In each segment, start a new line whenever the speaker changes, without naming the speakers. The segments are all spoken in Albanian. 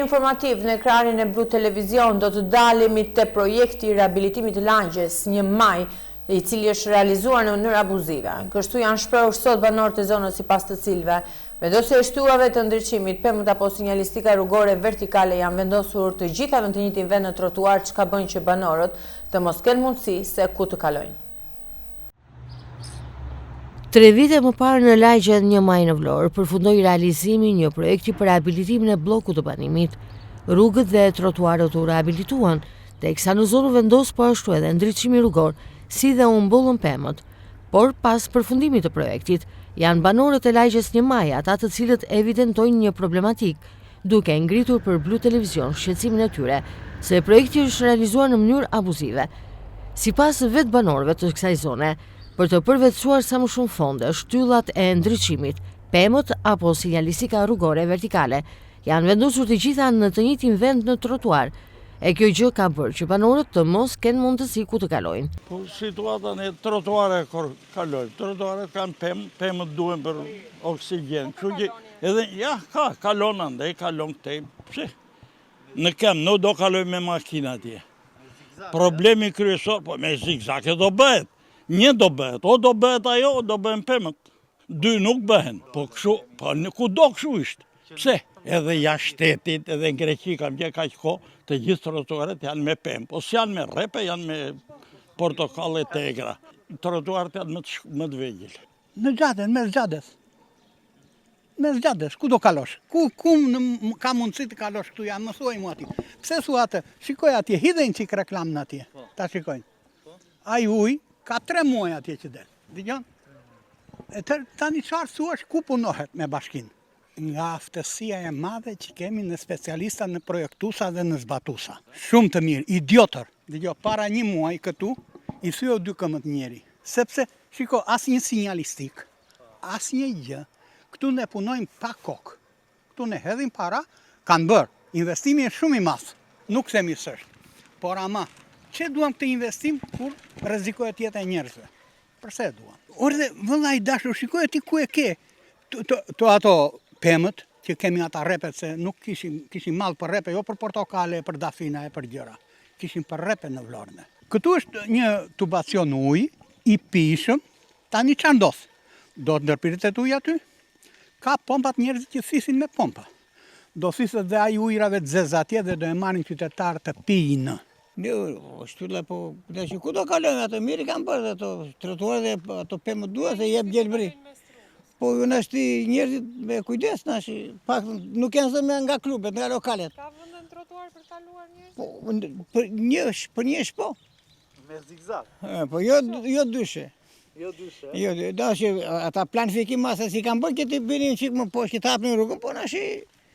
informativ në ekranin e Blu Televizion do të ndalemi te projekti i rehabilitimit të lagjes një maj, i cili është realizuar në mënyrë abuzive. Kështu janë shprehur sot banorët e zonës sipas të cilëve, vendosja e shtyllave të ndriçimit, pemët apo sinjalistika rrugore vertikale janë vendosur të gjitha në të njëjtin vend në trotuar çka bën që banorët të mos kenë mundësi se ku të kalojnë. Tre vite më parë në lagjen një maj në Vlorë përfundoi realizimi i një projekti për rehabilitimin e bllokut të banimit. Rrugët dhe trotuarët u rehabilituan, teksa në zonë u vendos po ashtu edhe ndriçimi rrugor, si dhe u mbollën pemët. Por pas përfundimit të projektit, janë banorët e lagjes një maj ata të cilët evidentojnë një problematikë, duke ngritur për Blu Televizion shqetësimin e tyre se projekti është realizuar në mënyrë abuzive. Sipas vetë banorëve të kësaj zone, për të përvetësuar sa më shumë fonde, shtyllat e ndriçimit, pemët apo sinjalistika rrugore vertikale janë vendosur të gjitha në të njëjtin vend në trotuar, e kjo gjë ka bërë që banorët të mos kenë mundësi ku të kalojnë.
Po situata në trotuare kur kalojmë, trotuaret kanë pemë, pemët duhen për oksigjen, kështu që edhe ja ka, kalon andej, kalon këtej, pse? Në këmbë, nuk do kaloj me makinë atje. Problemi kryesor, po me zigzag e do bëhet, një do bëhet, o do bëhet ajo, o do bëhen pemët. Dy nuk bëhen, po kështu, po në kudo kështu ishte. Pse? Edhe jashtë shtetit, edhe në Greqi kam qenë kaq kohë, të gjithë trotuaret janë me pemë, po s'janë me rrepe, janë me portokalle të egra. Trotuaret janë më të, më të vegjël.
Në xhade, në mes xhades. Mes xhades, ku do kalosh? Ku, ku në, ka mundësi të kalosh këtu, ja më thuaj mua ti. Pse thua atë? Shikoj atje, hidhe një çik reklamën atje, po. ta shikojnë. Po. Ai ujë, ka tre muaj atje që del. Dëgjon? E të, tani çfarë thuash ku punohet me bashkinë? Nga aftësia e madhe që kemi në specialista, në projektusa dhe në zbatusa. Shumë të mirë, idiotër. Dëgjo, para një muaj këtu, i thyeu dy këmbët njeri. Sepse, shiko, asnjë sinjalistikë, asnjë gjë, këtu ne punojmë pa kokë. Këtu ne hedhim para, kanë bërë. Investimi është shumë i madh, nuk themi s'është. Por ama, ç'e duam këtë investim kur rrezikohet jeta e njerëzve? Përse e duam? Ore dhe vëlla i dashur, shikoje ti ku e ke të, të ato pemët që kemi ata rrepet se nuk kishim, kishim mall për rrepe, jo për portokale, për dafina e për gjëra. Kishim për rrepe në Vlorë ne. Këtu është një tubacion uji i pijshëm. Tani çfarë ndodh? Do të ndërpritet uji aty? Ka pompat njerëzit që thithin me pompa. Do thithet dhe ai ujërave të zeza atje dhe do e marrin qytetarët të pijnë.
Jo, shtylla po, ne që ku do kalojmë ato mirë i kanë bërë ato trotuare dhe ato pemët duhet se jep gjelbëri. Po ju nashti njerëzit me kujdes nashi, pak nuk janë zëmë nga klubet, nga lokalet.
Ka vende në trotuar për kaluar njerëzit?
Po, për njësh, për njësh po.
Me zigzag?
Po jo, jo dyshe.
Jo dyshe?
Jo, dashi, ata planifikim mase si kanë bërë që t'i binin çikë më poshtë që të hapnin rrugën, po nashi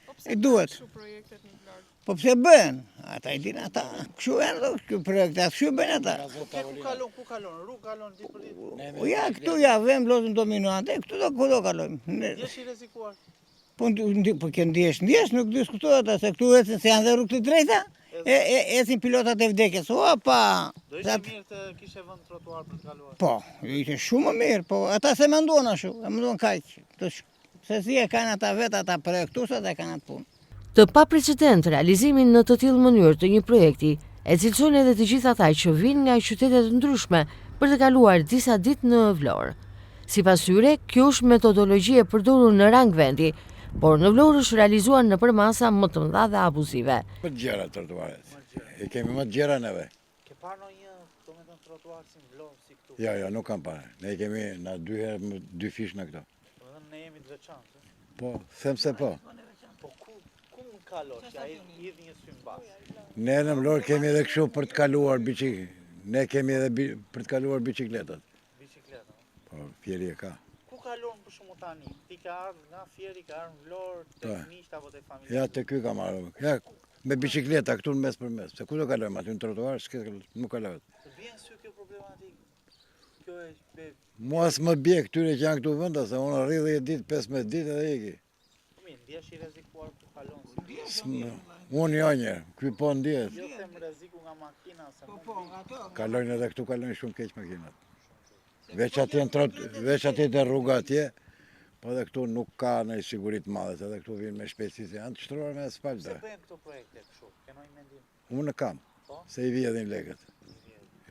po i
duhet.
Po pse projektet në Vlorë?
Po pse bëhen? Ata i din ata. Kështu janë do këto projekte, atë kështu bëjnë ata.
Po ku kalon, ku kalon, rrugë kalon ditë për ditë?
Po ja, këtu ja, vem lozim domino ande, këtu do ku do kalojmë.
Ndihesh i rrezikuar?
Po, po që ndihesh, ndihesh, nuk diskutohet se këtu ecin se janë dhe rrugë të drejta, e, e, ecin pilotat e vdekjes, o, pa...
Do ishte mirë të kishe vend trotuar për të kaluar?
Po, ishte shumë më mirë, po ata s'e menduan ashtu, e menduan kaq, të sh... se si e kanë ata vetë ata projektuesat e kanë atë punë.
Të paprecedent realizimin në të tillë mënyrë të një projekti, e cilësojnë edhe të gjithë ata që vijnë nga qytete të ndryshme për të kaluar disa ditë në Vlorë. Sipas tyre, kjo është metodologji e përdorur në rang vendi, por në Vlorë është realizuar në përmasa më të mëdha dhe abuzive.
Më të gjera trotuaret. I kemi më të gjera neve.
Ke parë ndonjë, domethënë trotuar si në Vlorë, si këtu?
Jo, jo, nuk kam parë. Ne i kemi na dy herë më dyfish në këto.
Domethënë ne jemi të veçantë.
Po, them se po.
Po ku ku mund kalosh, ja hidh një sy mbas.
Ne në Vlorë kemi edhe kështu për të kaluar biçik. Ne kemi edhe për të kaluar biçikletat.
Biçikleta.
Po, Fieri e ka.
Ku kalon për shembull tani? Ti ke ardhur nga Fieri, ke ardhur në Vlorë, tek po. miqtë apo tek
familja? Ja, te ky kam ardhur. Ja, me biçikleta këtu në mes për mes. Se ku do kalojmë aty në trotuar, s'ke nuk kalohet.
Të bie në sy kjo problematikë? Kjo e be...
Mua s'më bie këtyre që janë këtu vendas, se unë rri 10 ditë, 15 ditë edhe iki.
Po mirë, ndihesh i rrezikuar kur kalon si
Unë jo një, ky po ndihet.
Jo them rreziku nga makina se
po, po, ato.
Kalojnë edhe këtu kalojnë shumë keq makinat. Veç atje në trot, veç atje te rruga atje. Po edhe këtu nuk ka ndonjë siguri të madhe, se edhe këtu vijnë me shpejtësi se janë të shtruar me asfalt.
Pse bëhen këto projekte kështu? Ke ndonjë mendim?
Unë kam, po? se i vjedhin lekët.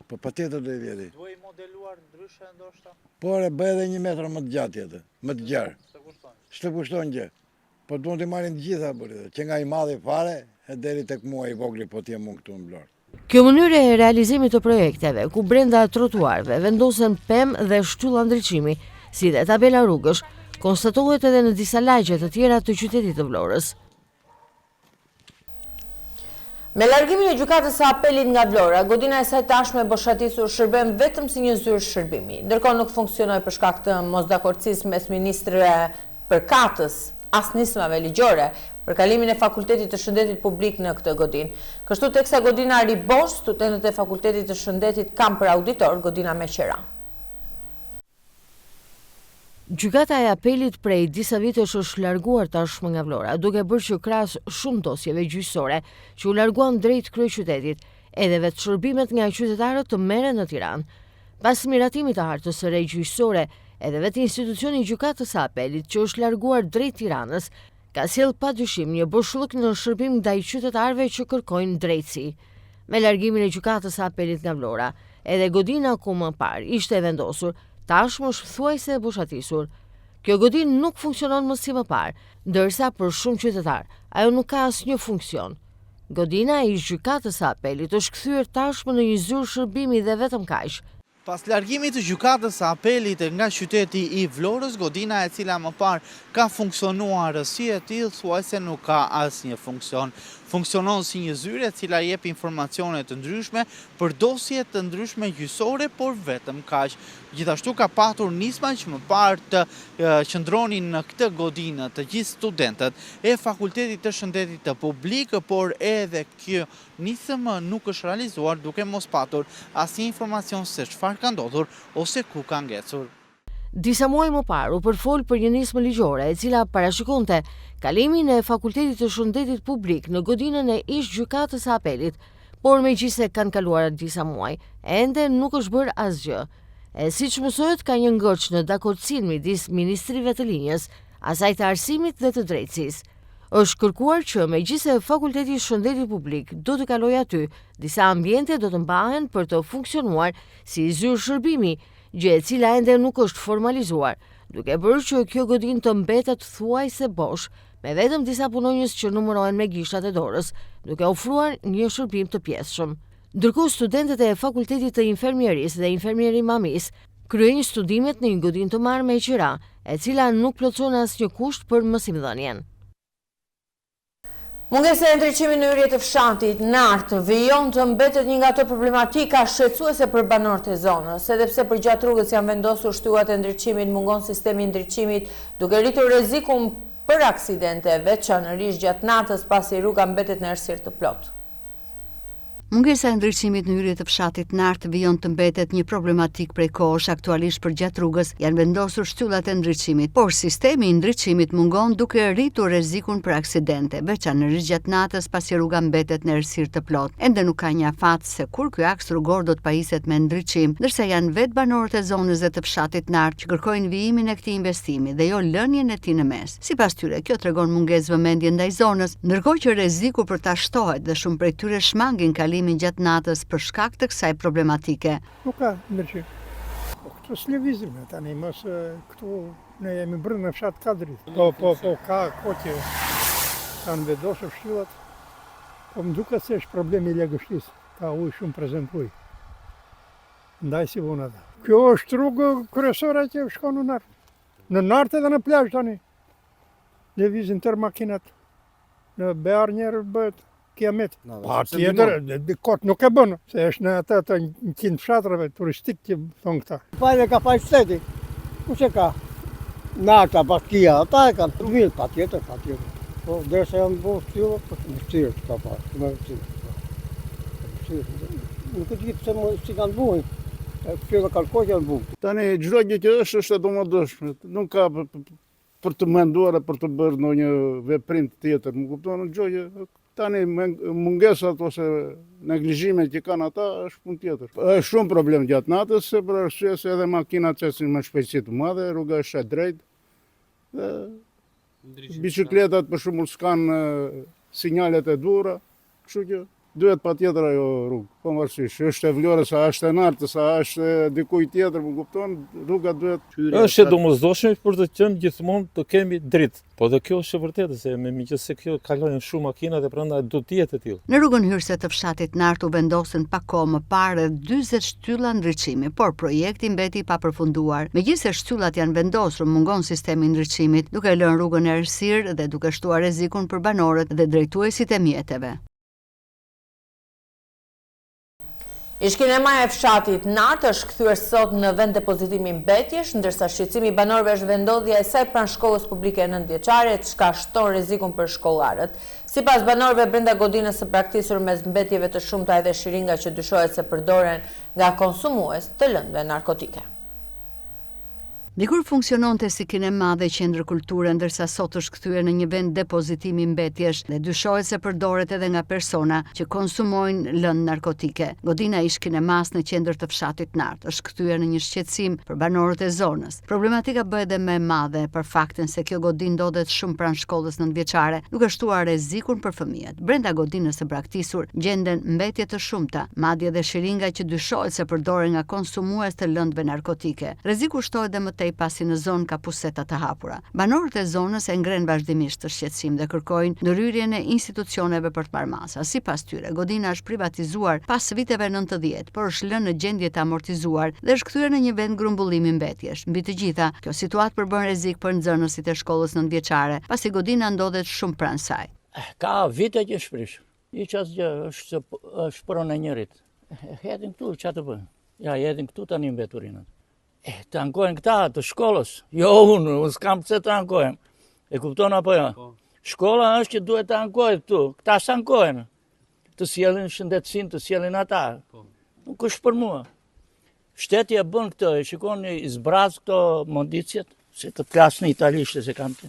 Po patjetër do i vjedhin.
Duhej modeluar ndryshe ndoshta?
Po e bëj edhe një metro më të gjatë tjetër, më të gjerë.
S'të kushton.
S'të kushton gjë. Po duan t'i marrin të gjitha burri, që nga i madhi fare e deri tek mua i vogli po të jem unë këtu në Vlorë.
Kjo mënyrë e realizimit të projekteve, ku brenda trotuarëve vendosen pemë dhe shtylla ndriçimi, si dhe tabela rrugësh, konstatohet edhe në disa lagje të tjera të qytetit të Vlorës.
Me largimin e Gjykatës së Apelit nga Vlora, godina e saj tashmë e boshatisur shërben vetëm si një zyrë shërbimi. Ndërkohë nuk funksionoi për shkak të mosdakordësisë mes ministrëve përkatës, as nismave ligjore, për kalimin e Fakultetit të Shëndetit Publik në këtë godinë. Kështu teksa godina rri bosh, studentët e Fakultetit të Shëndetit kanë për auditor godina me qera.
Gjykata e Apelit prej disa vitesh është larguar tashmë nga Vlora, duke bërë që krahas shumë dosjeve gjyqësore që u larguan drejt kryeqytetit, edhe vetë shërbimet nga qytetarët të merren në Tiranë. Pas miratimit të hartës së re gjyqësore, edhe vetë institucioni i Gjykatës së Apelit që është larguar drejt Tiranës, ka sjellë pa dyshim një boshllëk në shërbim ndaj qytetarëve që kërkojnë drejtësi. Me largimin e Gjykatës së Apelit nga Vlora, edhe godina ku më parë ishte e vendosur, tashmë është thuajse e boshatisur. Kjo godinë nuk funksionon më si më parë, ndërsa për shumë qytetarë, ajo nuk ka asnjë funksion. Godina e ish-Gjykatës së Apelit është kthyer tashmë në një zyrë shërbimi dhe vetëm kaq.
Pas largimit të Gjykatës së Apelit nga qyteti i Vlorës, godina e cila më parë ka funksionuar si e tillë, thuajse nuk ka asnjë funksion. Funksionon si një zyrë e cila jep informacione të ndryshme për dosje të ndryshme gjyqësore, por vetëm kaq. Gjithashtu ka patur nisma që më parë të qëndronin në këtë godinë të gjithë studentët e Fakultetit të Shëndetit Publik, por edhe kjo Nismë nuk është realizuar duke mos patur asnjë informacion se çfarë ka ndodhur ose ku ka ngecur.
Disa muaj më parë u përfol për një nismë ligjore e cila parashikonte kalimin e Fakultetit të Shëndetit Publik në godinën e ish-Gjykatës së Apelit, por megjithëse kanë kaluar disa muaj, ende nuk është bërë asgjë. E siç mësohet ka një ngërç në dakordësinë midis ministrive të linjës, asaj të Arsimit dhe të Drejtësisë. Është kërkuar që, megjithëse Fakulteti i Shëndetit Publik do të kalojë aty, disa ambiente do të mbahen për të funksionuar si zyrë shërbimi, gjë e cila ende nuk është formalizuar, duke bërë që kjo godinë të mbetet thuajse bosh, me vetëm disa punonjës që numërohen me gishtat e dorës, duke ofruar një shërbim të pjesshëm. Ndërkohë, studentët e Fakultetit të Infermierisë dhe Infermieri Mamisë kryejnë studimet në një godinë të marrë me qira, e cila nuk plotëson asnjë kusht për mësimdhënien.
Mungesa e ndriçimit në hyrje të fshatit Nartë vijon të mbetet një nga ato problematika shqetësuese për banorët e zonës. Edhe pse përgjatë rrugës janë vendosur shtyllat e ndriçimit, mungon sistemi i ndriçimit, duke rritur rrezikun për aksidente, veçanërisht gjatë natës pasi rruga mbetet në errësirë të plotë.
Mungesa e ndriçimit në hyrje të fshatit Nartë vijon të mbetet një problematikë prej kohësh aktualisht përgjatë rrugës janë vendosur shtyllat e ndriçimit, por sistemi i ndriçimit mungon duke rritur rrezikun për aksidente, veçanërisht gjatë natës pasi rruga mbetet në errësirë të plotë. Ende nuk ka një afat se kur ky aks rrugor do të pajiset me ndriçim, ndërsa janë vetë banorët e zonës dhe të fshatit Nartë që kërkojnë vijimin e këtij investimi dhe jo lënien e tij në mes. Sipas tyre, kjo tregon mungesë vëmendje ndaj zonës, ndërkohë që rreziku për ta shtohet dhe shumë prej tyre shmangin kalimin gjatë natës për shkak të kësaj problematike.
Nuk ka ndriçim. Po këtu s'lëvizim ne tani, mos këtu ne jemi brenda në fshat ka dritë. Po, po, po, ka kohë që kanë vendosur shtyllat, po më duket se është problemi i lagështisë, ka ujë shumë prezent ujë. Ndaj s'i vunë ata. Kjo është rrugë kryesore që shkon në Nartë. Në Nartë edhe në plazh tani. Lëvizin tërë makinat. Në Behar njëherë bëhet kiamet. Pa tjetër, kot nuk e bën, se është në atë të 100 fshatrave turistik që thonë këta.
Fajin e ka faj shteti, kush e ka? Narta, bashkia, ata e kanë. Mirë, pa tjetër, pa tjetër. Po, derisa janë bo shtylla, po të vështirë të ka pa, të më vështirë. Vështirë. Nuk e di pse më si kanë buhin. Shtylla kanë kohë që janë bu.
Tani çdo gjë që është është e domosdoshme. Nuk ka për të menduar e për të bërë ndonjë veprim tjetër. Më kupton çdo gjë. Tani mungesat ose neglizhimet që kanë ata është punë tjetër. Është shumë problem gjatë natës, se për arsye se edhe makinat ecin me shpejtësi të madhe, rruga është e drejtë. Dhe biçikletat për shembull s'kanë sinjalet e duhura, kështu që duhet patjetër ajo rrugë. Pavarësisht, është e Vlorës, a është e Nartës, a është e dikujt tjetër, më kupton, rruga duhet.
Është e domosdoshme për të qenë gjithmonë të kemi dritë. Po dhe kjo është e vërtetë se me megjithëse kjo kalojnë shumë makina dhe prandaj do të jetë e tillë.
Në rrugën hyrëse të fshatit Nartë u vendosën pak kohë më parë rreth 40 shtylla ndriçimi, por projekti mbeti i papërfunduar. Megjithëse shtyllat janë vendosur, mungon sistemi i ndriçimit, duke e lënë rrugën në errësirë dhe duke shtuar rrezikun për banorët dhe drejtuesit e mjeteve.
Ish-kinemaja e fshatit Nartë është kthyer sot në vend depozitimi mbetjesh, ndërsa shqetësimi i banorëve është vendndodhja e saj pranë shkollës publike nëntëvjeçare, çka shton rrezikun për shkollarët. Sipas banorëve, brenda godinës së braktisur mes mbetjeve të shumta edhe shiringa që dyshohet se përdoren nga konsumues të lëndëve narkotike.
Dikur funksiononte si kinema dhe qendër kulture, ndërsa sot është kthyer në një vend depozitimi mbetjesh dhe dyshohet se përdoret edhe nga persona që konsumojnë lëndë narkotike. Godina e ish-kinemasë në qendër të fshatit Nartë është kthyer në një shqetësim për banorët e zonës. Problematika bëhet edhe më e madhe për faktin se kjo godinë ndodhet shumë pranë shkollës nëntëvjeçare, duke shtuar rrezikun për fëmijët. Brenda godinës së braktisur gjenden mbetje të shumta, madje edhe shiringa që dyshohet se përdoren nga konsumues të lëndëve narkotike. Rreziku shtohet dhe më tej pasi në zonë ka puseta të hapura. Banorët e zonës e ngrenë vazhdimisht këtë shqetësim dhe kërkojnë ndërhyrjen e institucioneve për të marrë masa. Sipas tyre, godina është privatizuar pas viteve 90, por është lënë në gjendje të amortizuar dhe është kthyer në një vend grumbullimi mbetjesh. Mbi të gjitha, kjo situatë përbën rrezik për nxënësit e shkollës nëntëvjeçare, pasi godina ndodhet shumë pranë saj.
Ka vite që është prish. Hiç asgjë, është, është pronë e njërit. Hedhin këtu, ça të bëjnë? Ja, hedhin këtu tani mbeturinat. E, të ankohen këta të shkollës. Jo, unë, unë s'kam pse të ankohem. E kupton apo jo? Po. Shkolla është që duhet të ankohet këtu. Këta s'ankohen. Të sjellin shëndetësinë, të sjellin ata. Po. Nuk është për mua. Shteti e bën këtë, e shikon i zbraz këto mondicjet, se të flas në italisht se kam të.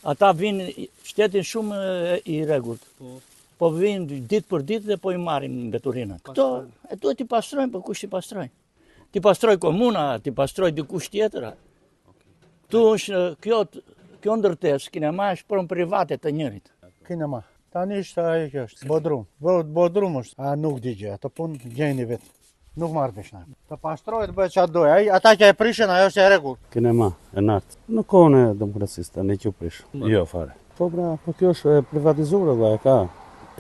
Ata vinë, shtetin shumë i rregullt. Po. Po vinë ditë për ditë dhe po i marrin mbeturinat. Këto e duhet t'i pastrojnë, po kush t'i pastrojnë? T'i pastrojë komuna, t'i pastrojë dikush tjetër. Këtu është kjo kjo ndërtesë, kinema është pronë private të njërit.
Kinema. Tani është ajo që është, bodrum. Bodrum është. A nuk di gjë, ato punë gjeni vetë. Nuk marr vesh na. Të pastrohet bëhet çfarë dojë. Ai ata që e prishën ajo është e rregullt.
Kinema e Nartë. Në kohën e demokracisë tani që u prish. Jo fare. Po pra, po kjo është e privatizuar vëlla, e ka.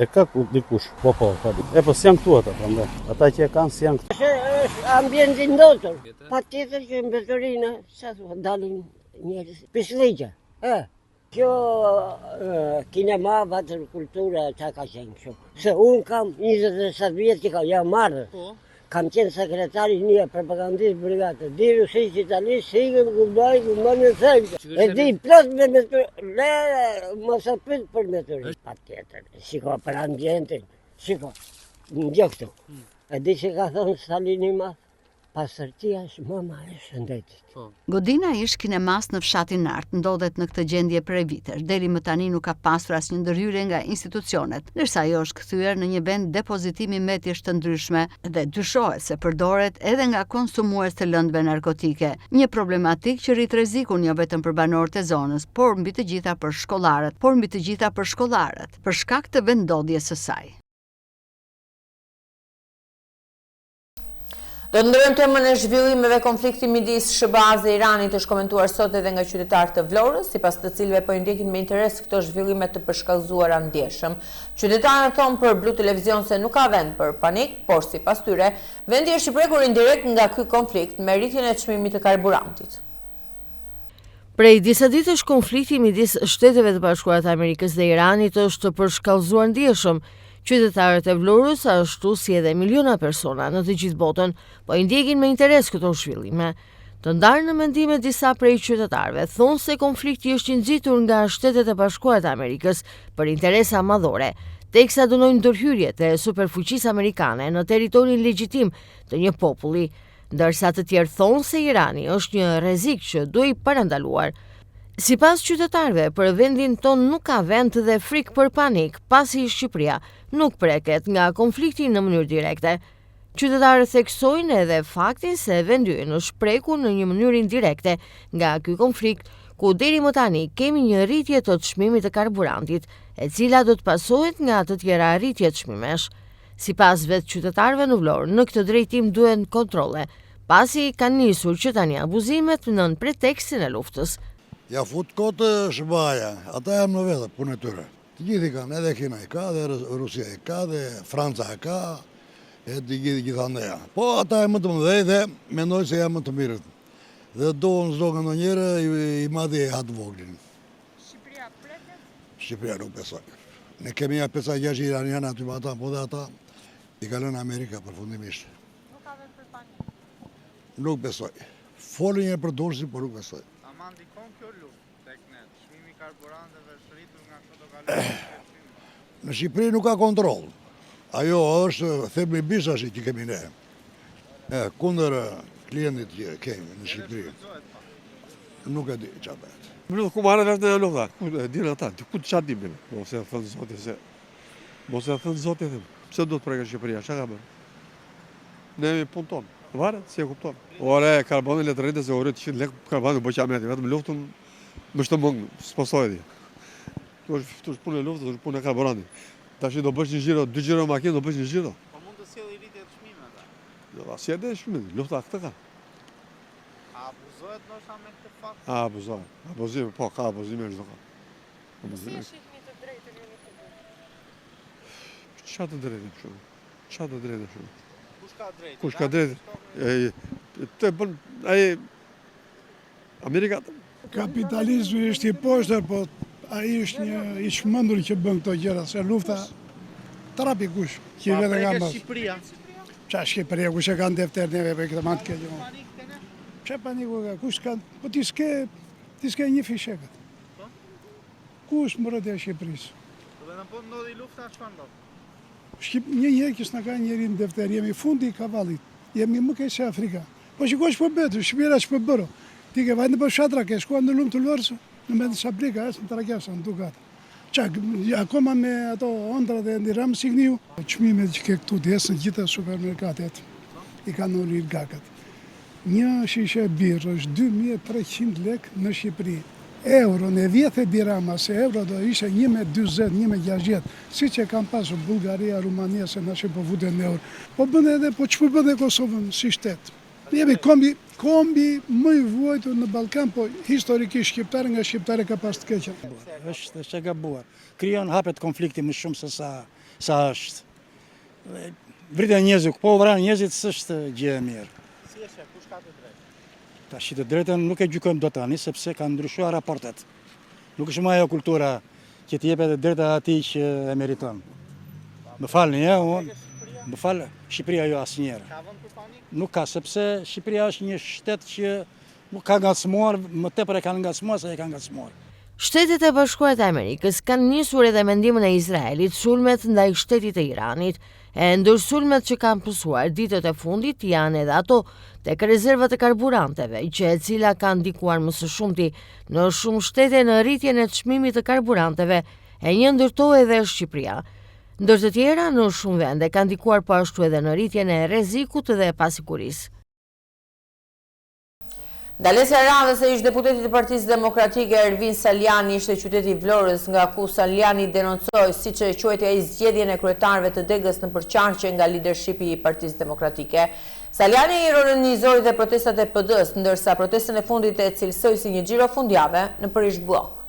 E ka ku dikush. Po po, ka. E po s'janë këtu ata prandaj. Ata që e kanë s'janë
këtu. Është është ambient i ndotur. Patjetër që mbeturina, sa thua, dalin njerëz. Pisllëqe. Ë. Kjo kinema vatër kultura ça ka qenë kështu. Se unë kam 27 vjet që kam, jam marrë. Po. Kam qenë sekretar i një propagandist brigatë. Di Rusisë, Italisë, Sigën, Gubaj, Gubaj në thënë. E di plot me me të... Le, mos e pyet për me të Patjetër, shiko për ambientin, shiko, në gjë këtu. Hmm. E di që ka thënë Stalini i madh, Pastërtia është mama e shëndetit.
Po. Godina e ish-kinemasë në fshatin Nartë ndodhet në këtë gjendje prej vitesh. Deri më tani nuk ka pasur asnjë ndërhyrje nga institucionet, ndërsa ajo është kthyer në një vend depozitimi mbetjesh të ndryshme dhe dyshohet se përdoret edhe nga konsumues të lëndëve narkotike. Një problematikë që rrit rrezikun jo vetëm për banorët e zonës, por mbi të gjitha për shkollarët, por mbi të gjitha për shkollarët, për shkak të vendndodhjes së saj.
Do të ndërrojmë temën e zhvillimeve konflikti midis SHBA-së dhe Iranit është komentuar sot edhe nga qytetarë të Vlorës, sipas të cilëve po i ndjekin me interes këto zhvillime të përshkallëzuara ndjeshëm. Qytetarët thonë për Blu Televizion se nuk ka vend për panik, por sipas tyre, vendi është i prekur indirekt nga ky konflikt me rritjen e çmimit të karburantit.
Prej disa ditësh konflikti midis Shteteve të Bashkuara të Amerikës dhe Iranit është përshkallëzuar ndjeshëm. Qytetarët e Vlorës, ashtu si edhe miliona persona në të gjithë botën, po i ndjekin me interes këto zhvillime. Të ndarë në mendime disa prej qytetarëve, thonë se konflikti është i nxitur nga Shtetet e Bashkuara të Amerikës për interesa madhore, teksa dënojnë ndërhyrjet e superfuqisë amerikane në territorin legjitim të një populli. Ndërsa të tjerë thonë se Irani është një rrezik që duhej parandaluar. Sipas qytetarëve, për vendin tonë nuk ka vend dhe frikë për panik, pasi Shqipëria nuk preket nga konflikti në mënyrë direkte. Qytetarët theksojnë edhe faktin se vendi ynë është prekur në një mënyrë indirekte nga ky konflikt, ku deri më tani kemi një rritje të çmimit të karburantit, e cila do të pasohet nga të tjera rritje çmimesh. Sipas vetë qytetarëve në Vlorë, në këtë drejtim duhen kontrolle, pasi kanë nisur që tani abuzimet nën pretekstin e luftës.
Ja fut kot SHBA-ja, ata janë më vete, punë e tyre. Të gjithë i kanë, edhe Kina i ka, dhe Rusia i ka, dhe Franca e ka, e të gjithë gjithandeja. Po ata janë më të mëdhej dhe mendojnë se janë më të mirët. Dhe do në zdo nga ndonjëherë, i madhi e ha të voglin.
Shqipëria preket?
Shqipëria nuk besoj. Ne kemi ja 5-6 iranianë aty me ata, po dhe ata i ka lënë Amerika përfundimisht.
Nuk ka vend për panik?
Nuk besoj. Folën një për Durrësin, por nuk besoj.
Ama ndikon kjo luftë tek ne, çmimi i karburanteve është rritur nga këto do kalojë
Në Shqipëri nuk ka kontroll. Ajo është thelbi bisht që kemi ne. E, kundër klientit që kemi në Shqipëri. Nuk e di ça bëhet.
Më ku marrë vesh në lufta, ku e dinë ata, ku ça dimë ne? Mos e thënë Zoti se mos e thënë Zoti them. Pse do të preket Shqipëria, çka ka bërë? Ne jemi punë tonë. Varet si e kupton. Ore, karburanti le të rritet se u rrit 100 lekë karburanti u bë qameti, vetëm luftën më shtë mund, s'po soj di. Këtu është këtu është punë e luftës, është punë e karburantit. Tash do bësh një xhiro, dy xhiro makinë, do bësh një xhiro.
Po mund të sjellë rritje të çmimeve.
Jo, a si e dhe çmimet, lufta këtë ka.
A abuzohet ndoshta me këtë fakt?
A abuzohet. Abuzim, po, ka abuzime çdo kohë.
Abuzime. Si e shihni të drejtën ju në këtë vend?
Ça të drejtën shumë? Ça të drejtën shumë?
Kush ka drejtë?
Kush ka drejtë? E, të bën, ai Amerika
Kapitalizmi është i poshtër, po ai është një i çmendur që bën këto gjëra, se lufta trapi kush që i vete nga mbas.
Shqipëria.
Ça Shqipëria, kush e ka në defter neve për këtë ma të keq. Ça paniku ka, kush ka, po ti s'ke, ti s'ke një fishekët. Po? Ku është mbrojtja e Shqipërisë?
Po vetëm po ndodhi lufta, çfarë ndodh?
Shqip, një njeri që s'na ka njeri në defter, jemi fundi i kavallit, jemi më keq se Afrika. Po shiko ç'po bëhet, Shqipëria ç'po bërë. Ti ke vajt nëpër fshatra, ke shkuar në Lumë të Vlorës, në me në Sablika, as në Tragjasa, në Dukat. Ça, akoma me ato ëndrrat e Edi Ramës i gënjeu. Çmimet që ke këtu djes në gjitha supermerkatet, i kanë oligarkët. Një shishe birrë është 2300 lek në Shqipëri. Euron e vjedh Edi Rama se euro do ishte 1,40, 1,60, siç e kanë pasur Bullgaria, Rumania se tash po futen në euro. Po bën edhe po ç'po bën dhe Kosovën si shtet. Ne jemi kombi kombi më i vuajtur në Ballkan, po historikisht shqiptar nga shqiptari ka pas të keqen.
Është është e gabuar. Krijon hapet konflikti më shumë se sa sa është. Dhe Vriten njerëzit, po u vranë njerëzit s'është gjë e mirë.
Si e sheh, kush ka të drejtë?
Tash të drejtën nuk e gjykojmë dot tani sepse kanë ndryshuar raportet. Nuk është më ajo kultura që t'i jepet e drejta atij që e meriton. Më falni, e, unë, më fal, Shqipëria jo asnjëherë.
Ka vend për panik?
Nuk ka, sepse Shqipëria është një shtet që nuk ka ngacmuar, më tepër e kanë ngacmuar se e kanë ngacmuar.
Shtetet e Bashkuara të Amerikës kanë nisur edhe me ndihmën e Izraelit sulmet ndaj shtetit të Iranit. E ndër sulmet që kanë pësuar ditët e fundit janë edhe ato tek rezervat e karburanteve, gjë e cila ka ndikuar më së shumti në shumë shtete në rritjen e çmimit të karburanteve, e një ndër to edhe Shqipëria. Ndër të tjera, në shumë vende ka ndikuar po ashtu edhe në rritjen e rrezikut dhe pasigurisë.
Ndalesa e radhës e ish-deputetit të Partisë Demokratike Ervin Salianji ishte qyteti i Vlorës, nga ku Salianji denoncoi, siç e quajti ai zgjedhjen e kryetarëve të degës nëpër qarqe nga lidershipi i Partisë Demokratike. Salianji ironizoi dhe protestat e PD-së, ndërsa protestën e fundit e cilësoi si një xhiro fundjave nëpër ish-bllok.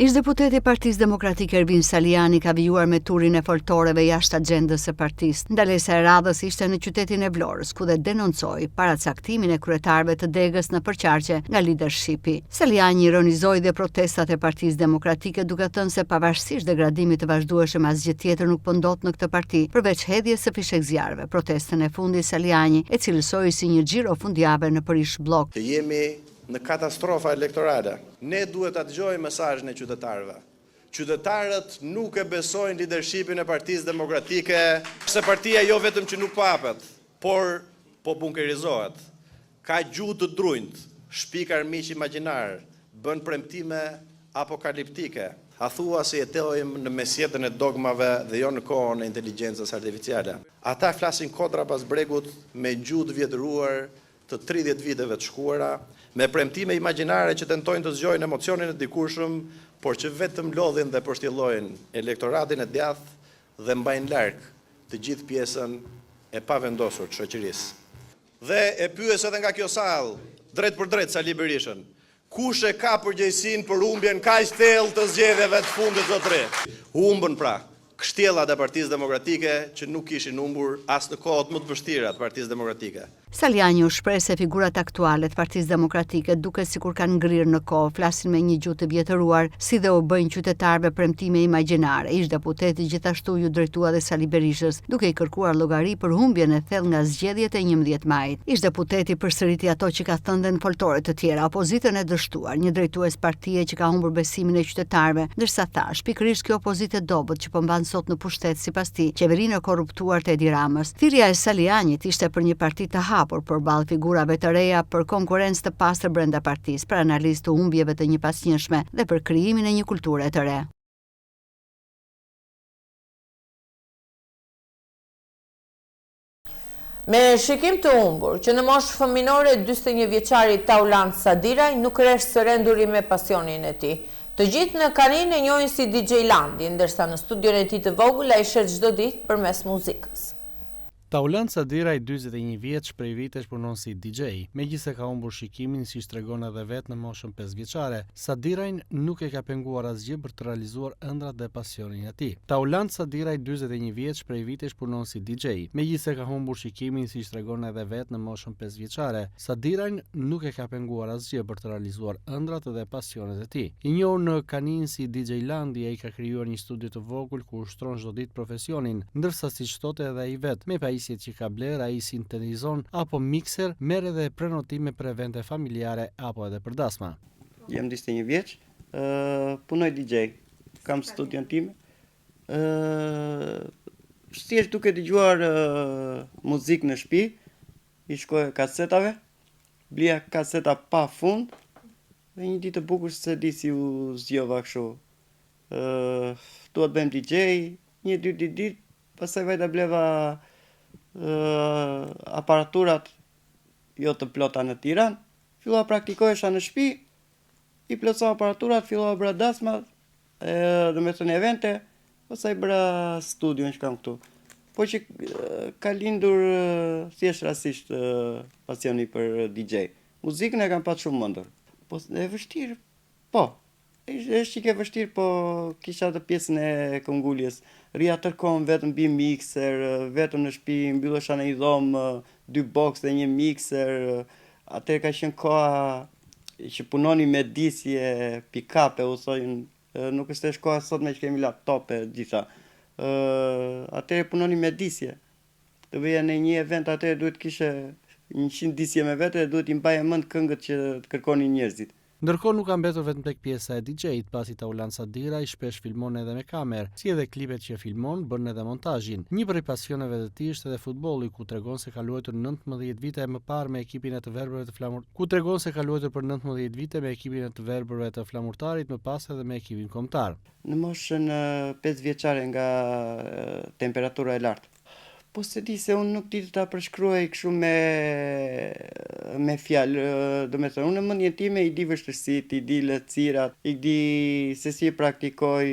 Ish-deputeti i Partisë Demokratike Ervin Salianji ka vijuar me turin e foltoreve jashtë axhendës së partisë. Ndalesa e radhës ishte në qytetin e Vlorës, ku dhe denoncoi paracaktimin e kryetarëve të degës nëpër qarqe nga lidershipi. Salianji ironizoi dhe protestat e Partisë Demokratike duke thënë se pavarësisht degradimit të vazhdueshëm asgjë tjetër nuk po ndodh në këtë parti, përveç hedhjes së fishekzjarrëve. Protestën e fundit Salianji e cilësoi si një xhiro fundjave nëpër ish-bllok.
Të jemi në katastrofa elektorale. Ne duhet ta dëgjojmë mesazhin e qytetarëve. Qytetarët nuk e besojnë lidershipin e Partisë Demokratike, se partia jo vetëm që nuk po hapet, por po bunkerizohet. Ka gjuhë të drunjtë, shpik armiq imagjinarë, bën premtime apokaliptike. A thua se jetojmë në mesjetën e dogmave dhe jo në kohën e inteligjencës artificiale. Ata flasin kodra pas bregut me gjuhë të vjetëruar. të 30 viteve të shkuara, me premtime imagjinare që tentojnë të zgjojnë emocionin e dikurshëm, por që vetëm lodhin dhe pështjellojnë elektoratin e djathtë dhe mbajnë larg të gjithë pjesën e pavendosur të shoqërisë. Dhe e pyes edhe nga kjo sallë, drejtpërdrejt Sali Berishën, kush e ka përgjegjësinë për humbjen kaq thellë të zgjedhjeve të fundit zotëri? Humbën pra, kështjellat e Partisë Demokratike që nuk kishin humbur as në kohët më të vështira të Partisë Demokratike.
Salianji u shpreh se figurat aktuale të Partisë Demokratike duket sikur kanë ngrirë në kohë, flasin me një gjuhë të vjetëruar, si dhe u bëjnë qytetarëve premtime imagjinare. Ish-deputeti gjithashtu iu drejtua dhe Sali Berishës, duke i kërkuar llogari për humbjen e thellë nga zgjedhjet e 11 majit. Ish-deputeti përsëriti ato që ka thënë dhe në foltore të tjera, opozitën e dështuar, një drejtues partie që ka humbur besimin e qytetarëve, ndërsa tha, është pikërisht kjo opozitë e dobët që po mban sot në pushtet, sipas tij, qeverinë e korruptuar të Edi Ramës. Thirrja e Salianjit ishte për një parti të hapur përballë figurave të reja, për konkurrencë të pastër brenda partisë, për analizë të humbjeve të njëpasnjëshme dhe për krijimin e një kulture të re.
Me shikim të humbur, që në moshë fëminore 41 vjeçari Taulant Sadiraj nuk resht së renduri me pasionin e tij. Të gjithë në Kaninë e njohin si DJ Landi, ndërsa në studion e tij të vogël ai shet çdo ditë përmes muzikës.
Taulant Sadiraj, 41 vjeç, prej vitesh punon si DJ, megjithëse ka humbur shikimin siç tregon edhe vetë në moshën 5 vjeçare. Sadirajn nuk e ka penguar asgjë për të realizuar ëndrrat dhe pasionin e tij. Taulant Sadiraj, 41 vjeç, prej vitesh punon si DJ, megjithëse ka humbur shikimin siç tregon edhe vetë në moshën 5 vjeçare. Sadirajn nuk e ka penguar asgjë për të realizuar ëndrrat dhe pasionet e tij. I njohur në Kaninë si DJ Landi, ai ka krijuar një studio të vogël ku ushtron çdo ditë profesionin, ndërsa siç thotë edhe ai vetë, me pajisjet që ka blerë ai sintetizon apo mikser, merr edhe prenotime për evente familjare apo edhe për dasma.
Jam 41 vjeç, punoj DJ, kam studion time. Thjesht duke dëgjuar muzikë në shtëpi, i shkoja kasetave, blija kaseta pa fund dhe një ditë të bukur s'e di si u zgjova kështu. Dua të bëhem DJ, një dy ditë ditë, pastaj vajta bleva aparaturat jo të plota në Tiranë, fillova praktikohesha në shtëpi, i plotësova aparaturat, fillova bëra dasma, domethënë evente, pastaj bëra studion që kam këtu. Po që ka lindur thjesht rastisht pasioni për DJ. Muzikën e kam pas shumë ëndërr. Po e vështirë, po. Është çik e vështirë, po kisha atë pjesën e këmbënguljes. Rrija tërë kohën vetëm mbi mikser, vetëm në shtëpi, mbyllesha në një dhomë, dy box dhe një mikser. Atëherë ka qenë koha që punoni me disqe, pick-up-e, u thojnë, nuk është është koha sotme që kemi laptop e gjitha. Atëherë punoni me disqe. Të veja në një event atëherë duhet kishe 100 disqe me vete dhe duhet i mbaje mend këngët që të kërkonin njerëzit.
Ndërkohë nuk ka mbetur vetëm tek pjesa e DJ-it, pasi Taulant Sadiraj shpesh filmon edhe me kamerë, si edhe klipet që filmon, bën edhe montazhin. Një prej pasioneve të tij është edhe futbolli, ku tregon se ka luajtur 19 vite më parë me ekipin e të verbërve të Flamur, ku tregon se ka luajtur për 19 vite me ekipin e të verbërve të Flamurtarit, më pas edhe me ekipin kombëtar.
Në moshën 5 vjeçare nga temperatura e lartë. Po s'e di se unë nuk di të ta përshkruaj kështu me me fjalë, domethënë unë në mendjen time i di vështirësitë, i di lehtësirat, i di se si e praktikoj.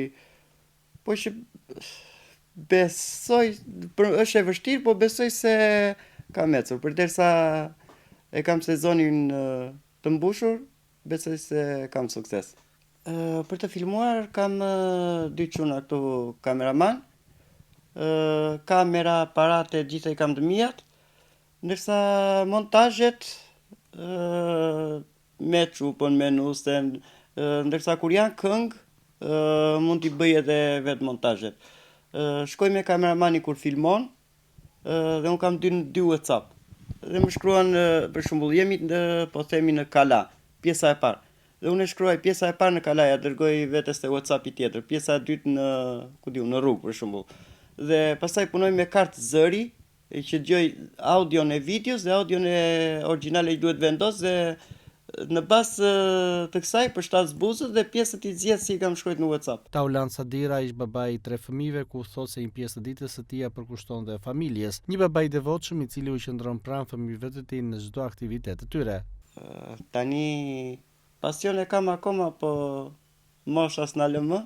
Po që besoj, për, është e vështirë, po besoj se kam ecur. Përderisa e kam sezonin të mbushur, besoj se kam sukses. Për të filmuar kam dy çuna këtu kameraman, kamera, aparate, gjitha i kam të miat, ndërsa montazhet me çupën, me nusen, ndërsa kur janë këngë, mund t'i bëj edhe vetë montazhet. Shkoj me kameramanin kur filmon, dhe unë kam dy dy WhatsApp. Dhe më shkruan për shembull jemi në po themi në Kala, pjesa e parë. Dhe unë e shkruaj pjesa e parë në Kala, ja dërgoj vetes te WhatsAppi tjetër, pjesa e dytë në, ku di unë, në rrugë për shembull. Dhe pastaj punoj me kartë zëri, që dëgjoj audion e videos dhe audion e origjinale që duhet vendos dhe Në bazë të kësaj përshtas buzët dhe pjesët i zgjedh si i kam shkruajt në WhatsApp.
Taulant Sadiraj është babai i tre fëmijëve ku thotë se një pjesë të ditës së tij ia përkushton dhe familjes. Një baba i devotshëm i cili u qëndron pranë fëmijëve të tij në çdo aktivitet të tyre.
Tani pasion e kam akoma po mosha s'na lë më,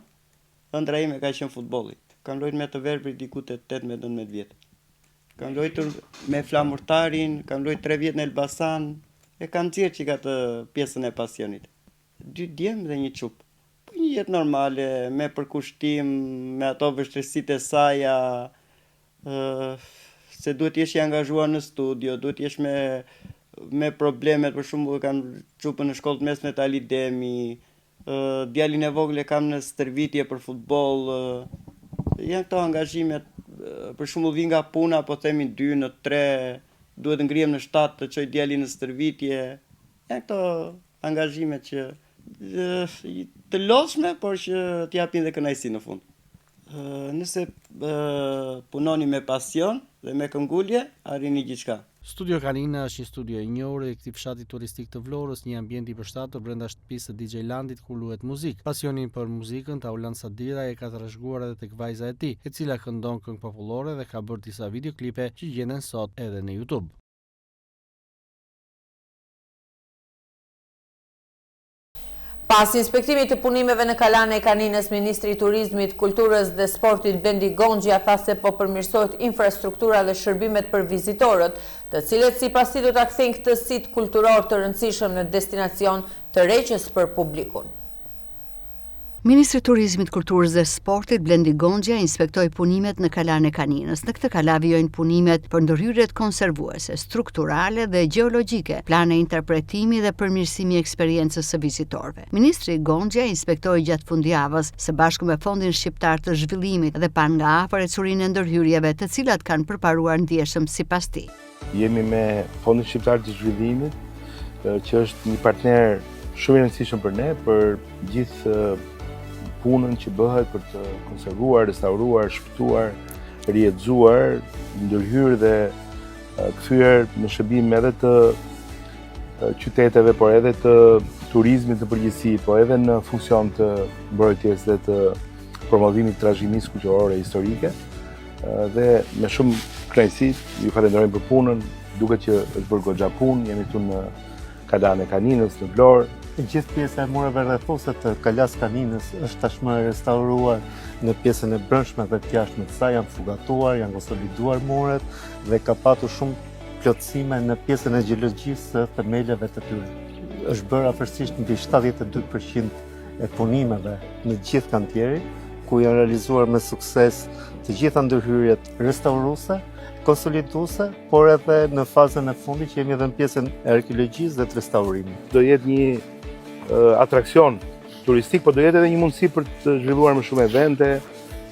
ëndrra ime ka qenë futbolli. Kam lojt me të verbrit diku te 18 19 vjet. Kam lojtur me Flamurtarin, kam lojt 3 vjet në Elbasan, e kam nxjerrë çik atë pjesën e pasionit. Dy djem dhe një çupë. Po një jetë normale, me përkushtim, me ato vështirësitë e saja, ë se duhet të jesh i angazhuar në studio, duhet të jesh me me problemet, për shembull kam çupën në shkollë të mesme te Ali Demi, Djalin e vogël e kam në stërvitje për futboll. Janë këto angazhimet, për shembull vij nga puna, po themi në 2, në 3, duhet të ngrihem në 7 të çoj djalin në stërvitje. Janë këto angazhimet që të lodhshme, por që të japin dhe kënaqësi në fund. Nëse punoni me pasion dhe me këmbëngulje, arrini gjithçka.
Studio Kanina është një studio e njohur e këtij fshati turistik të Vlorës, një ambient i përshtatur brenda shtëpisë së DJ Landit ku luhet muzikë. Pasionin për muzikën, Taulant Sadiraj e ka trashëguar edhe tek vajza e tij, e cila këndon këngë popullore dhe ka bërë disa videoklipe që gjenden sot edhe në YouTube.
Pas inspektimit të punimeve në Kalanë e Kaninës, Ministri i Turizmit, Kulturës dhe Sportit Blendi Gonxhja tha se po përmirësohet infrastruktura dhe shërbimet për vizitorët, të cilët sipas tij do ta kthejnë këtë sit kulturor të rëndësishëm në destinacion tërheqës për publikun.
Ministri i Turizmit, Kulturës dhe Sportit, Blendi Gonxhja inspektoi punimet në Kalanë e Kaninës. Në këtë kala vijojnë punimet për ndërhyrjet konservuese, strukturale dhe gjeologjike, plane interpretimi dhe përmirësimi i eksperiencës së vizitorëve. Ministri Gonxhja inspektoi gjatë fundjavës, së bashku me Fondin Shqiptar të Zhvillimit dhe pa nga afër ecurinë e ndërhyrjeve, të cilat kanë përparuar ndjeshëm sipas tij.
Jemi me Fondin Shqiptar të Zhvillimit, që është një partner shumë i rëndësishëm për ne, për gjithë punën që bëhet për të konservuar, restauruar, shpëtuar, rijetëzuar, ndërhyrë dhe kthyer në shërbim edhe të qyteteve, por edhe të turizmit në përgjithësi, po edhe në funksion të mbrojtjes dhe të promovimit të trashëgimisë kulturore historike. Dhe me shumë kënaqësi ju falenderojmë për punën, duket që është bërë goxha punë, jemi këtu në Kalanë e Kaninës në Vlorë.
Gjithë pjesa e mureve rrethuese të Kalasë Kaninës është tashmë e restauruar në pjesën e brendshme dhe të jashtme të saj, janë fugatuar, janë konsoliduar muret dhe ka patur shumë plotësime në pjesën e gjeologjisë së themeleve të tyre. Është bërë afërsisht mbi 72% e punimeve në gjithë kantierin, ku janë realizuar me sukses të gjitha ndërhyrjet restauruese, konsoliduese, por edhe në fazën e fundit që jemi edhe në pjesën e arkeologjisë dhe të restaurimit.
Do jetë një atraksion turistik, por do jetë edhe një mundësi për të zhvilluar më shumë evente,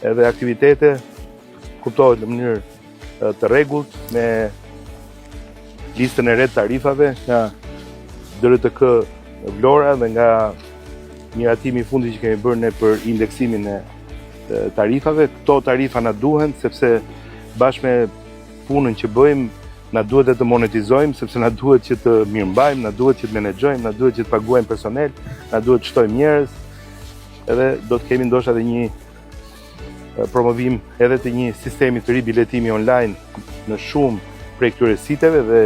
edhe aktivitete, kuptohet në mënyrë të rregullt me listën e re të tarifave nga DRTK Vlora dhe nga miratimi i fundit që kemi bërë ne për indeksimin e tarifave. Këto tarifa na duhen sepse bashkë me punën që bëjmë na duhet edhe të monetizojmë sepse na duhet që të mirëmbajmë, na duhet që të menaxhojmë, na duhet që të paguajmë personel, na duhet të shtojmë njerëz. Edhe do të kemi ndoshta edhe një promovim edhe të një sistemi të ri biletimi online në shumë prej këtyre siteve dhe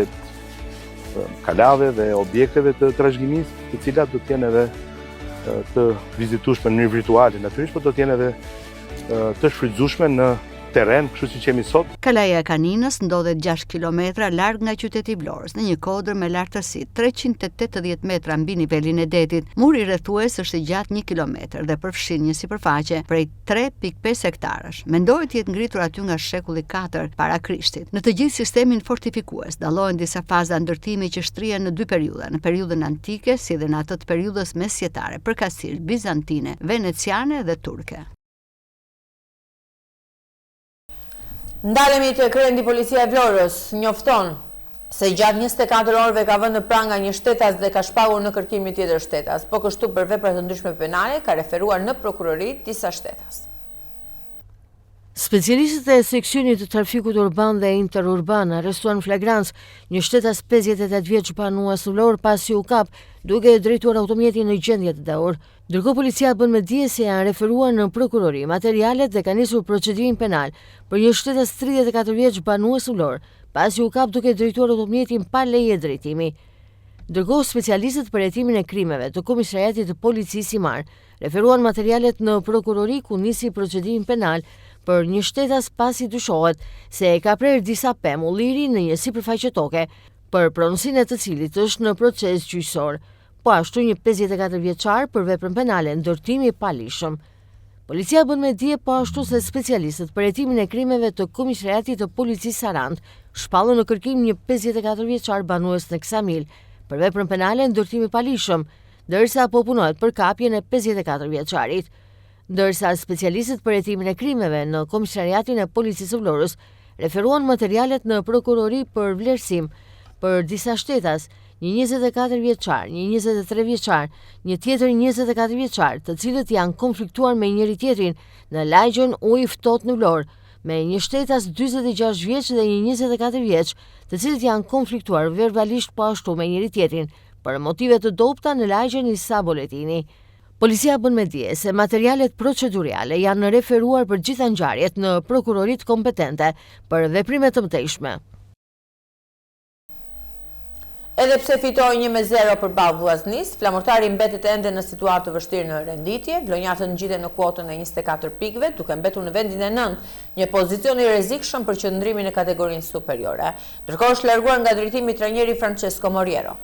kalave dhe objekteve të trashëgimisë, të cilat do të jenë edhe të vizitueshme në mënyrë virtuale, natyrisht, por do të jenë edhe të shfrytëzueshme në terren, kështu siç jemi sot.
Kalaja e Kaninës ndodhet 6 kilometra larg nga qyteti i Vlorës, në një kodër me lartësi 380 metra mbi nivelin e detit. Muri rrethues është i gjatë 1 kilometër dhe përfshin një sipërfaqe prej 3.5 hektarësh. Mendohet të jetë ngritur aty nga shekulli 4 para Krishtit. Në të gjithë sistemin fortifikues dallohen disa faza ndërtimi që shtrihen në dy periudha, në periudhën antike si dhe në atë të periudhës mesjetare, përkatësisht bizantine, veneciane dhe turke.
Ndalemi tek rendi Policia e Vlorës njofton se gjatë 24 orëve ka vënë në pranga një shtetas dhe ka shpallur në kërkim një tjetër shtetas. Po kështu për vepra të ndryshme penale ka referuar në prokurori disa shtetas.
Specialistët e seksionit të trafikut urban dhe interurban arrestuan në flagrancë një shtetas 58 vjeç banues në Vlorë pasi u kap duke drejtuar automjetin në gjendje të dehur. Ndërkohë policia bën me dije se janë referuar në prokurori materialet dhe ka nisur procedimin penal për një shtetas 34 vjeç banues në Vlorë, pasi u kap duke drejtuar automjetin pa leje drejtimi. Ndërkohë specialistët për hetimin e krimeve të Komisariatit të Policisë Himarë referuan materialet në prokurori ku nisi procedimin penal për një shtetas pasi dyshohet se e ka prerë disa pemë ulliri në një sipërfaqe toke, për pronësinë e të cilit është në proces gjyqësor. Po ashtu një 54 vjeçar për veprën penale ndërtimi i paligjshëm. Policia bën me dije po ashtu se specialistët për hetimin e krimeve të Komisariatit të Policisë Sarandë shpallën në kërkim një 54 vjeçar banues në Ksamil për veprën penale ndërtimi i paligjshëm, ndërsa po punohet për kapjen e 54 vjeçarit. Ndërsa specialistët për hetimin e krimeve në Komisariatin e Policisë së Vlorës referuan materialet në prokurori për vlerësim për disa shtetas, një 24 vjeçar, një 23 vjeçar, një tjetër 24 vjeçar, të cilët janë konfliktuar me njëri-tjetrin në lagjen Uji i Ftohtë në Vlorë, me një shtetas 46 vjeç dhe një 24 vjeç, të cilët janë konfliktuar verbalisht po ashtu me njëri-tjetrin për motive të dobëta në lagjen Isa Boletini. Policia bën me dije se materialet proceduriale janë referuar për gjitha ngjarjet në prokuroritë kompetente për veprime të mëtejshme.
Edhe pse fitoi 1-0 përballë Vllaznisë, Flamurtari mbetet ende në situatë të vështirë në renditje. Vlonjatët ngjiten në kuotën e 24 pikëve, duke mbetur në vendin e nëntë, një pozicion i rrezikshëm për qëndrimin në kategorinë superiore. Ndërkohë është larguar nga drejtimi trajneri Francesco Moriero.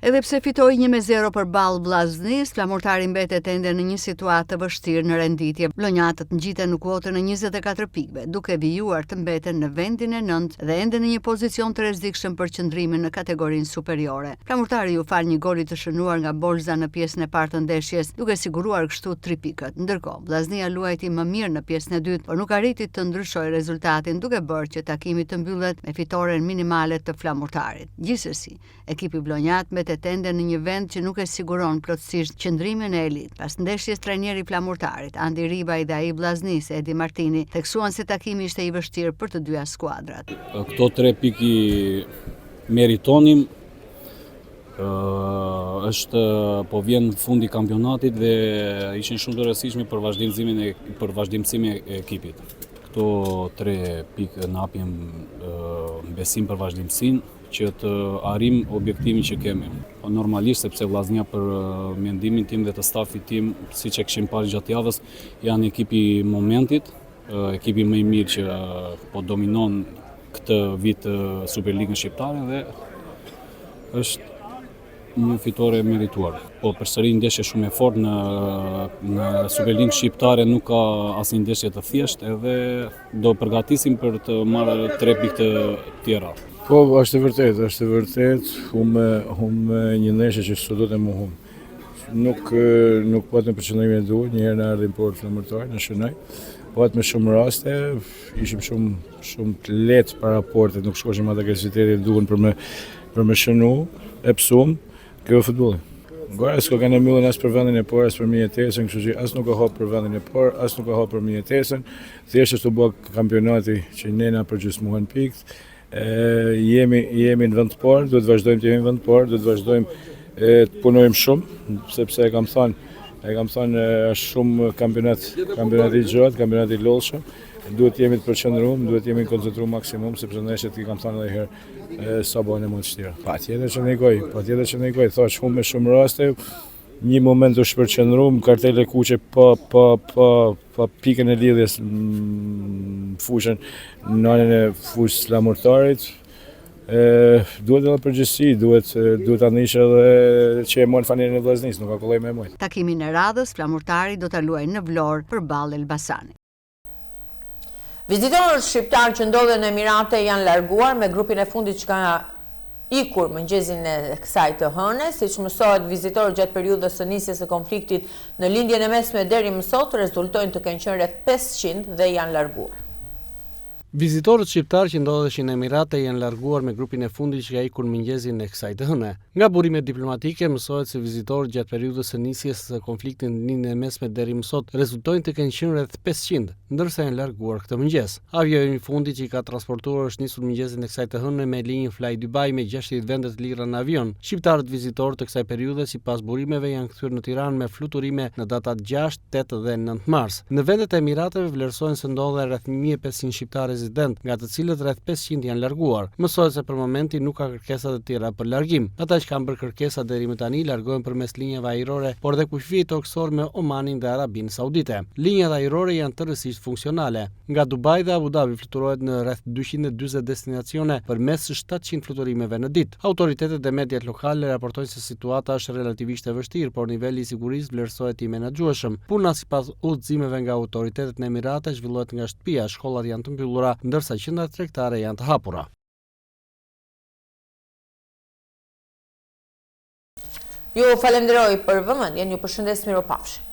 Edhe pse fitoi 1-0 përballë Vllaznisë, Flamurtari mbetet ende në një situatë të vështirë në renditje. Vlonjatët ngjiten në kuotën e 24 pikëve, duke vijuar të mbeten në vendin e nëntë dhe ende në një pozicion të rrezikshëm për qëndrimin në kategorinë superiore. Flamurtari iu fal një goli të shënuar nga Bolza në pjesën e parë të ndeshjes, duke siguruar kështu tri pikët. Ndërkohë, Vllaznia luajti më mirë në pjesën e dytë, por nuk arriti të ndryshojë rezultatin, duke bërë që takimi të mbyllet me fitoren minimale të Flamurtarit. Gjithsesi, Ekipi vlonjat mbetet ende në një vend që nuk e siguron plotësisht qëndrimin në elitë. Pas ndeshjes trajneri i Flamurtarit, Andi Ribaj dhe ai i Vllaznisë, Edi Martini, theksuan se takimi ishte i vështirë për të dyja
skuadrat. Këto tre pikë i meritonim, është po vjen fundi i kampionatit dhe ishin shumë të rëndësishme për vazhdimësimin e për vazhdimësimin e ekipit. Këto tre pikë na japin besim për vazhdimësinë që të arrijmë objektivin që kemi. Po normalisht sepse Vllaznia për mendimin tim dhe të stafit tim, siç e kishim parë gjatë javës, janë ekipi i momentit, ekipi më i mirë që po dominon këtë vit Superligën shqiptare dhe është një fitore e merituar. Po përsëri ndeshje shumë e fortë në në Superligën shqiptare nuk ka asnjë ndeshje të thjeshtë edhe do përgatisim për të marrë tre pikë të tjera.
Po, është e vërtetë, është e vërtetë, humbë humbë një ndeshje që s'do të me humb. Nuk nuk patëm përqendrimin e duhur, një herë na erdhi në portë Flamurtari, na shënoi. Patëm shumë raste, ishim shumë shumë të lehtë para portës, nuk shkoshim atë agresivitetin e duhur për me për me shënu, e pësum, kjo futbolli. Gara s'ka kanë mbyllën as për vendin e parë, as për mbijetesën, kështu që as nuk e hap për vendin e parë, as nuk e hap për mbijetesën. Thjesht është u bë kampionati që ne na përgjysmohen pikët. E, jemi jemi në vend të parë, duhet të vazhdojmë të jemi në vend të parë, duhet të vazhdojmë e, të punojmë shumë, sepse e kam thënë, e kam thënë është shumë kampionat, kampionat i gjatë, kampionat i lodhshëm. Duhet të jemi të përqendruar, duhet të jemi të koncentruar maksimum, sepse ndeshjet i kam thënë edhe një herë sa bëhen më të vështira. Patjetër që ndikoi, patjetër që ndikoi, thash humbëm me shumë raste, një moment u shpërqendruam, kartele kuqe pa pa pa pa pikën e lidhjes në fushën në anën e fushës Flamurtarit. E, duhet edhe përgjegjësi, duhet duhet ta ndish edhe që e mban fanellën e Vllaznisë, nuk ka kollaj me e
majt. Takimin e radhës, Flamurtari do ta luajë në Vlorë përballë Elbasanit.
Vizitorët shqiptarë që ndodhen në Emirate janë larguar me grupin e fundit që ka ikur mëngjesin e kësaj të hëne, siç mësohet vizitorët gjatë periudhës së nisjes së konfliktit në Lindjen e Mesme deri më sot rezultojnë të kenë qenë rreth 500 dhe janë larguar.
Vizitorët shqiptarë që ndodheshin në Emirate janë larguar me grupin e fundit që ka ikur mëngjesin e kësaj të hëne. Nga burimet diplomatike mësohet se vizitorët gjatë periudhës së nisjes së konfliktit në Lindjen e Mesme deri më sot rezultojnë të kenë qenë rreth 500, ndërsa janë larguar këtë mëngjes. Avioni i fundit që i ka transportuar është nisur mëngjesin e kësaj të hëne me linjën Fly Dubai me 60 vende të lira në avion. Shqiptarët vizitorë të kësaj periudhe sipas burimeve janë kthyer në Tiranë me fluturime në datat 6, 8 dhe 9 mars. Në vendet e Emirateve vlerësohen se ndodhen rreth 1500 shqiptarë rezidentë, nga të cilët rreth 500 janë larguar. Mësohet se për momentin nuk ka kërkesa të tjera për largim. Ata që kanë bërë kërkesa deri më tani largohen përmes linjave ajrore, por dhe kufijit tokësor me Omanin dhe Arabinë Saudite. Linjat ajrore janë tërësisht funksionale. Nga Dubai dhe Abu Dhabi fluturohet në rreth 240 destinacione përmes 700 fluturimeve në ditë. Autoritetet dhe mediat lokale raportojnë se situata është relativisht e vështirë, por niveli i sigurisë vlerësohet i menaxhueshëm. Puna sipas udhëzimeve nga autoritetet në Emirate zhvillohet nga shtëpia, shkollat janë të mbyllura, ndërsa qendrat tregtare janë të hapura.
Ju falenderoj për vëmendjen, ju përshëndes mirupafshim.